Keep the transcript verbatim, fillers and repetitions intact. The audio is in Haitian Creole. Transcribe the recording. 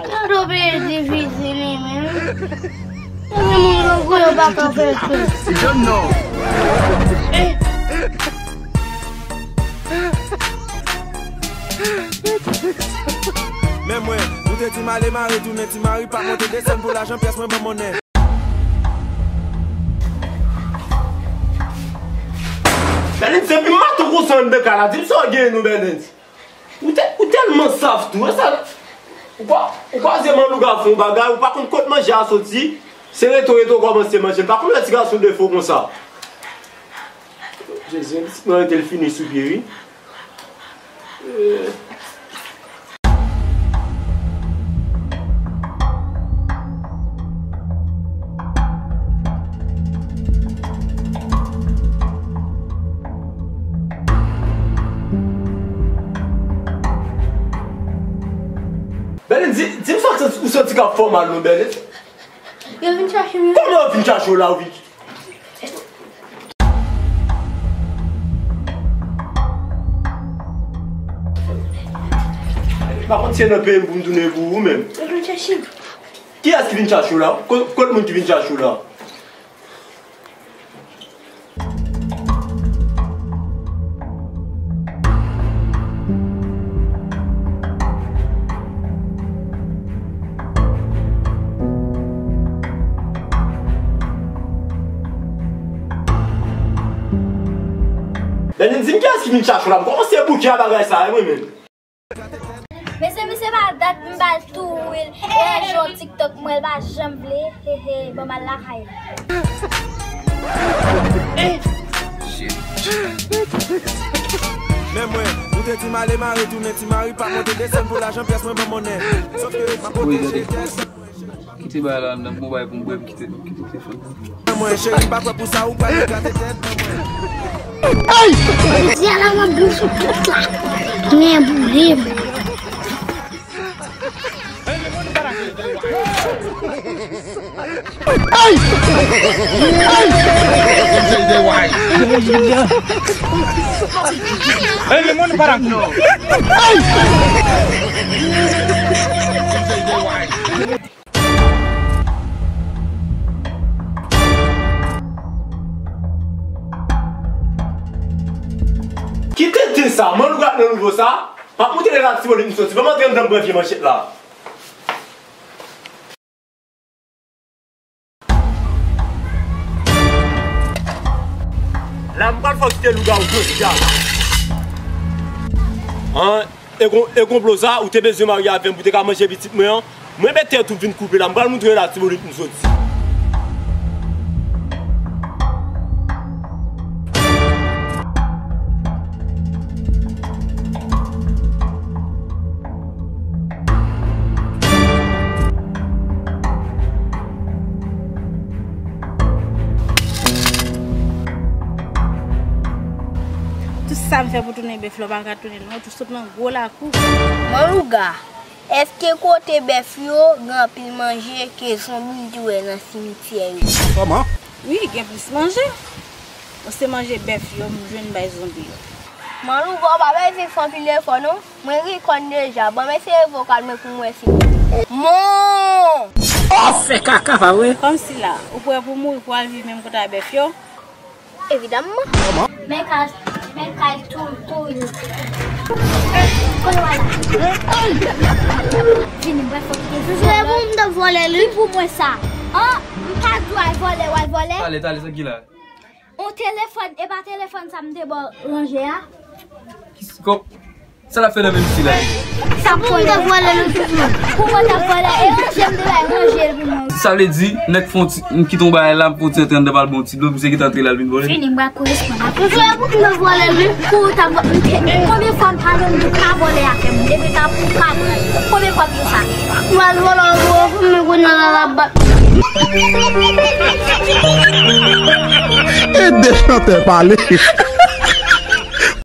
Yo dwe difisil li menm. Epi moun yo gwo yo pa ka fè tou. Jòn non. Men mwen, ou te di m ale mare tounen ti mari pa monte desann pou lajan pyès mwen ban monnen. Bèlens, depi maten w konsa anndan kay la, di m sa w genyen non Bèlens. Ou tè-, ou tèlman saf tou, e sa, ou kwa-, ou kwaze Manlouga fè yon bagay, ou pa konn kot manje a soti, se reto reto w kòmanse manje, m pa konn lè ti gason defo konsa. Jezi, pitit mwen rete l fini sou pye, wi. Bèlens, di, di m sa ou santi k ap fè w mal non, Bèlens. Yo vin chache m. Kòman yo vin chache w la, ou vin Pa konn si se nan peyi m pou m tounen pou ou menm. Yo vin chache m. Kiyès ki vin chache w la? Ko-, kot moun ki vin chache w la? Bèlens, di m kiyès ki vin chache w la? M kòmanse bouke a bagay sa, e mwen menm. Mesye, misye pa dat m ba l tou wi. Dèyè jan TikTok mwen, l pa janm vle. Hehe, ban m al lakay li. Men mwen, ou te di m ale mare tounen ti mari pa monte desann pou lajan pyès mwen ban monnen. Sòf ke m ap pwoteje tèt. Kite bagay la anndan, m gon bagay pou m bwè, m kite, m kite telefòn nan. Mwen, cheri, m pa kwè pou sa ou pral gate tèt nan mwen. Ay! Di a la mwen bouch ou tout la. Men boule m. Ay! Ay! Ay! Ki tenten sa, Manlouga nan nivo sa, m ap montre l a ti bolit m soti. Ban m antre anndan m pran vye manchèt la. La m pral fè w kite lougawou jodi a. An, e kon-, e konplo sa, ou te bezwen marye avè m pou te ka manje pitit mwen an. Mwen mete tèt ou vin koupe la, m pral moutre w la ti bolit m soti. Tout sa m fè pou tounen bèf la, w pa ka tounen l non, ou tou sot nan gwo lakou. Manlouga, èske kote bèf yo gen anpil manje ke zonbi m te wè nan simityè yo? Kòman? Wi, gen plis manje. Mwen se manje bèf yo m jwenn bay zonbi yo. Manlouga, ou pa bezwen fè anpil efò non. Mwen gen kòn deja. Ban m eseye vokal mwen pou m wè si. Mon! Oh, fè kaka, pa vre? Kòmsi la, ou prè pou mouri pou al viv menm kote a bèf yo? Evidamman. Men kay, men kay tou, tou, tou. Kote w al la? Vini, bwè fòk te. Se pou m te vòlè li. Ki pou mwen sa? An, m pa di w al vòlè, w al vòlè. Talè, talè, sa ki la? On telefòn, e pa telefòn sa m te ba w ranje a? Kòb, sa l ap fè nan men misye la? Sa pou mwen ta vòlè l toujou. Pou mwen ta vòlè, e ranje m te bay ranje l pou mwen. Sa vle di, nèg fè on ti, m kite on bagay la, m fè on ti antre anndan, m al ba on ti dlo, misye gentan antre la, l vin vòlè. Fini, m pral koresponn ak ou. Misye pou m ta vòlè l wi. Pou ou ta vò-, m te, konbyen fwa m pale w m di w pa vòlè afè moun, depi ta pou w pa pran. Konbyen fwa m di w sa? M al vòlè w pou ou, pou mwen kounye a la, l ap bat. Ede chantè pale.